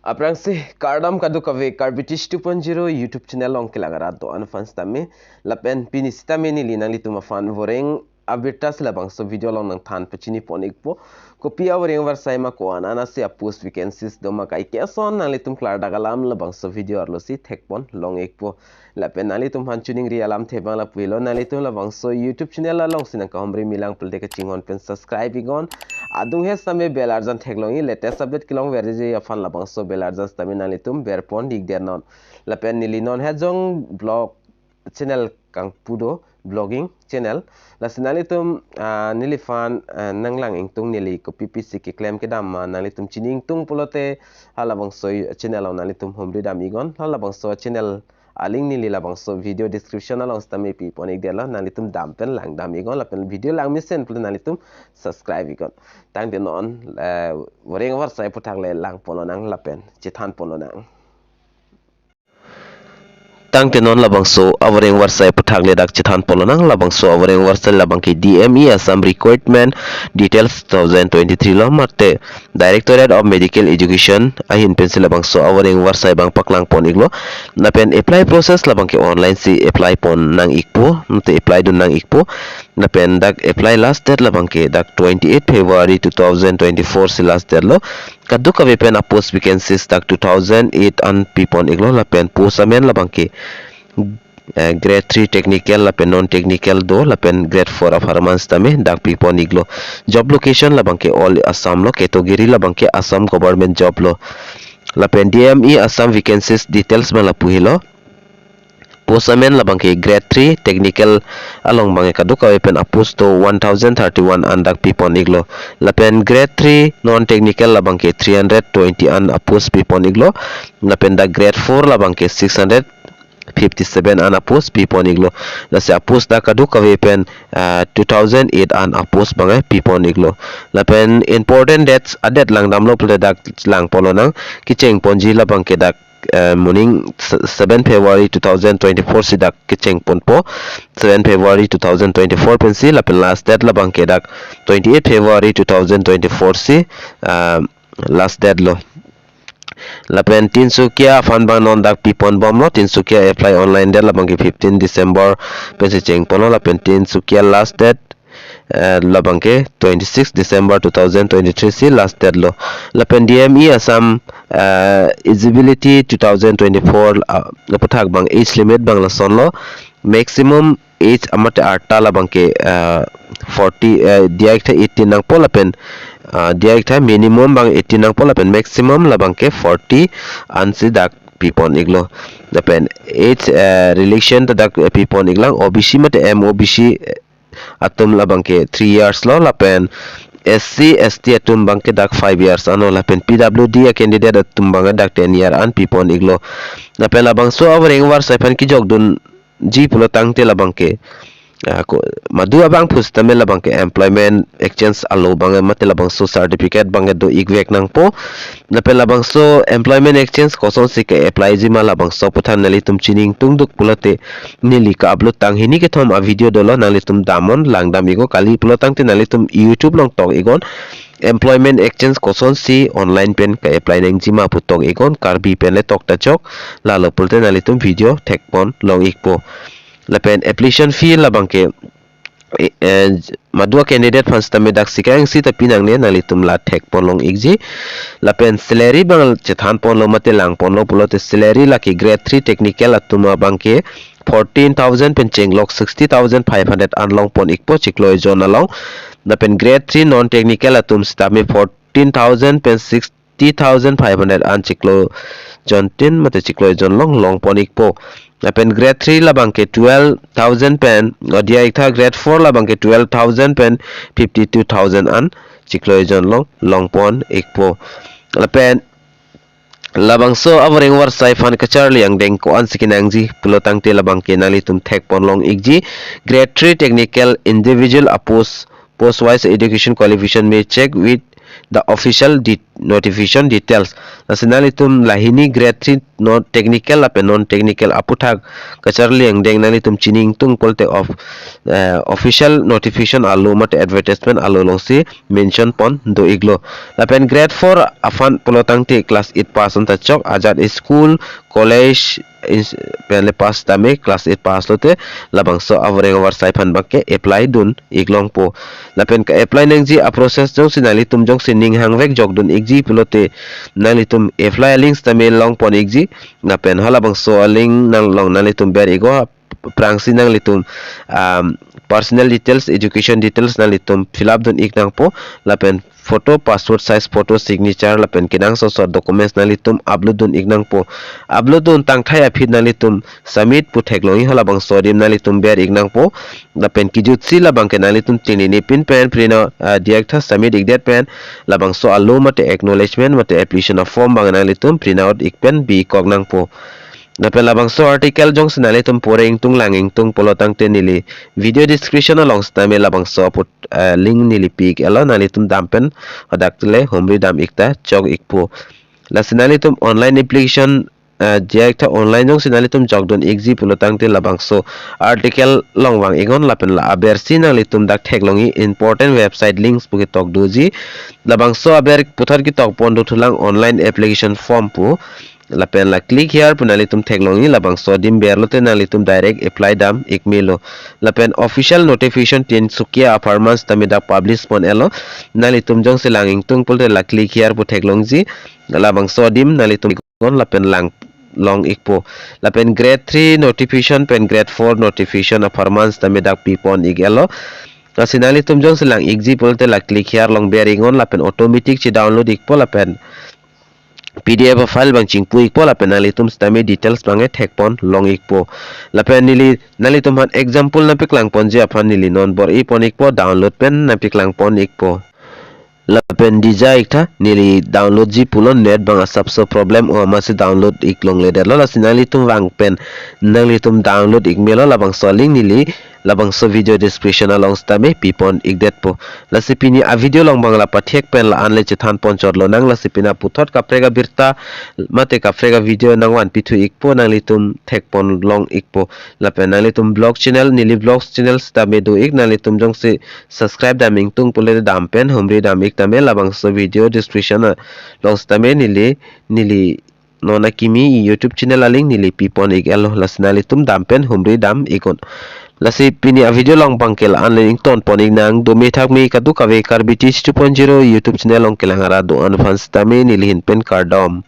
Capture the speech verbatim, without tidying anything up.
Aphrangsi kardom kadokave Karbi Tish two point zero YouTube channel along kelang arat do-an aphan sitame, lapen pini sitame neli nanglitum aphan voreng abirta si labangso video along nangthan pachini pon ikpo. Kopi avoreng avarsai ma, ko-an ansi apost vacancies do ma, kaike ason nanglitum klardak alam labangso video arlo si thekpon long ikpo. Lapen nanglitum aphan choningri alamthe abang lapu helo, nanglitum labangso YouTube channel along si nangkahumri milang pulote kachinghon pen subscribe iknon. Adung he sitame bell arjan theklongji, latest update kelongverji aphan labangso bell arjan sitame nanglitum berpon dikdernon. Lapen neli non Hejong Vlog channel kangpu do, vlogging channel. Lasi nanglitum, ah, neliphan, ah, nanglang ingtung, neli kopi pisi keklem kedam ma nanglitum chini ingtung pulote halabangso channel along nanglitum humri dam iknon. Halabangso channel alink neli labangso video description along sitame pipon ikdetlo, nanglitum dam pen langdam iknon, lapen video lang mesen pulote nanglitum subscribe iknon. Tangte non, eh, voreng avarsai aphuthak le langpon lonang lapen chethanpon lonang. Tangte non labangso avoreng avarsai aphuthak le dak chethanpon lonang. Labangso avoreng avarsai labangke D M E Assam Recruitment Details two thousand twenty-three lo, mate Directorate of Medical Education ahin pensi labangso avoreng avarsai abang paklangpon iklo. Lapen apply process labangke online si apply pon nang ikpo, mate apply dun nang ikpo. Lapen dak apply last date labangke dak twenty-eight February two thousand twenty-four si last date lo. Kadokave pen apost vacancies dak two thousand eight an pipon iklo, lapen post amen labangke, eh, grade three technical lapen non technical do, lapen grade four apharman sitame dak pipon iklo. Job location labangke all Assam lo, category labangke Assam government job lo. Lapen D M E Assam vacancies details abang lapu helo. Post amen labangke grade three technical along abangke kadokave pen apost do one thousand thirty-one an dak pipon iklo. Lapen grade three non technical labangke three hundred twenty an apost pipon iklo. Lapen dak grade four labangke six hundred fifty-seven an apost pipon iklo. Lasi apost dak kadokave pen, ah, two thousand eight an apost abangke pipon iklo. Lapen important dates adet langdamlo pulote dak langpon lonang. Kechengponji labangke dak, eh, morning se-, seven February two thousand twenty-four si dak kechengponpo. Seven February two thousand twenty-four pensi, lapen last date labangke dak twenty-eight February two thousand twenty-four si, ah, last date lo. Lapen Tinsukia aphan abang non dak pipon bomlo. Tinsukia apply online date labangke fifteen December pensi chengponlo, lapen Tinsukia last date, eh, labangke twenty-six December two thousand twenty-three si last date lo. Lapen D M E Assam, eh, eligibility two thousand twenty-four, ah, aphuthak abang age limit abang lasonlo. Maximum age amate arta labangke, ah, forty, eh, diya iktha eighteen nangpo lapen, ah, diya iktha minimum abang eighteen nangpo lapen maximum labangke forty ansi dak pipon iklo. Lapen age, eh, relation ta dak, eh, pipon iklang, O B C mate M O B C, eh, atum labangke three years lo, lapen S C, S T atum abangke dak five years anlo, lapen P W D a candidate atum abangke dak ten year an pipon iklo. Lapen labangso avoreng avarsai aphan kejokdunji pulo tangte labangke, ah, ko, madu abang pusitame labangke employment exchange alo abang mate labangso certificate abangke do ikvek nangpo. Lapen labangso employment exchange kosonsi ke-applyji ma labangso aphuthak nanglitum chini ingtungduk pulote neli ka-upload tang hini kethom a-video dolo, nanglitum damnon, langdam iknon. Kali pulo tangte nanglitum YouTube along tok iknon, employment exchange kosonsi online pen ka-apply nangji ma pu tok iknon, Karbi pen le tok ta chok, lalo pulote nanglitum video thekpon long ikpo. Lapen application fee labangke, eh, eh, madu a-candidate aphan sitame dak sika ing sita pi nangne, nanglitum la thekpon long ikji. Lapen salary abang chethanponlo mate langponlo pulote salary lake grade three technical atum abangke fourteen thousand pen chenglok sixty thousand five hundred an longpon ikpo chiklo ejon along. Lapen grade three non technical atum sitame fourteen thousand pen sixty thousand five hundred an chiklo jontin mate chiklo ejon along longpon ikpo. Lapen grade three labangke twelve thousand pen, o diya iktha grade four labangke twelve thousand pen fifty-two thousand an chiklo ejon along longpon ikpo. Lapen labangso avoreng avarsai aphan kacharli angdeng ko-ansi kenangji pulo tangte labangke nanglitum thekpon long ikji. Grade three technical individual apost, post wise education qualification may check with the official de- notification details. Lasi nanglitum lahini grade three non technical lapen non technical aputhak kacharli angdeng nanglitum chini ingtung pulote of eh, official notification alo mate advertisement alo alongsi mention pon do-iklo. Lapen grade four aphan pulotangte class eight pass anta chok ajat school, college, ins- pen le pass tame class eight pass lote labangso avoreng avarsai aphan abangke apply dun-ik longpo. Lapen ka-apply nangji a-process jongsi nanglitum jongsi ning hangvek jokdun-ikji pulote nanglitum apply a-link tame long pon-ikji. Lapen halabangso a-link nanglong nanglitum ber-ik-o, aphrangsi nanglitum um, personal details, education details nanglitum fill up dun-ik nangpo. Lapen photo, passport size photo, signature lapen kenangsot sot documents nanglitum upload dun-ik nangpo. Upload dun tangthai aphi nanglitum submit pu theklongji, halabangso adim nanglitum ber-ik nangpo. Lapen kejutsi labangke nanglitum tinini pin pen print out, ah, diyaktha submit-ikdet pen labangso alo mate acknowledgement mate application form abang nanglitum print out-ik pen bikok nangpo. Lapen labangso article jongsi nanglitum pore ingtung lang ingtung pulotangte neli video description along sitame labangso aput eh, link neli pi-ik-elo, nanglitum dam pen hadak le humri dam-ik ta chok-ikpo. Lasi nanglitum online application eh, diyaktha online jongsi nanglitum jokdun-ikji pulotangte labangso article along vang-iknon lapen la abersi nanglitum dak theklongji important website links pu ketok doji. Labangso aber puthot ketok pon dothulang online application form pu. Lapen la click here pu nanglitum theklongji, labangso adim berlote nanglitum direct apply dam-ik melo. Lapen official notification Tinsukia apharman sitame dak publish pon-elo. Nanglitum jongsi lang ingtung pulote la click here pu theklongji, labangso adim nanglitum iknon lapen lang long-ikpo. Lapen grade three notification pen grade four notification apharman sitame dak pi pon-ik-elo. Lasi nanglitum jongsi lang-ikji pulote la click here along ber-iknon lapen automatic che-download-ikpo lapen P D F a-file abang chingpu-ikpo lapen nanglitum sitame details abang e thek pon long-ikpo. Lapen neli nanglitum aphan example nangpaklang ponji aphan neli non bor-i pon-ikpo, download pen nangpaklang pon-ikpo. Lapen dija-iktha, neli download-ji pulo, net abang asapso problem o amatsi download-ik longledetlo. Lasi nanglitum vang pen nanglitum download-ik melo, labangso a-link neli labangso video description along sitame pi pon-ikdetpo. Lasi pini a-video along abang la pathek pen la-an le chethan pon chotlo nang, lasi pini aputhot kaprek abirta mate kaprek a-video nangvanpi thu-ikpo, nanglitum thek pon long-ikpo. Lapen nanglitum vlog channel, neli vlogs channel sitame do-ik, nanglitum jongsi subscribe dam ingtung pulote dam pen humri dam-ik tame, labangso video description along sitame neli neli non akimi YouTube channel a-link neli pi pon-ik-elo, lasi nanglitum dam pen humri dam-iknon. Lasi pini a-video along abangke la-an le ington pon-ik nang, dome thakme kadokave Karbi Teach two point zero YouTube channel along kelang ara do-an aphan sitame neli ahin pen kardom.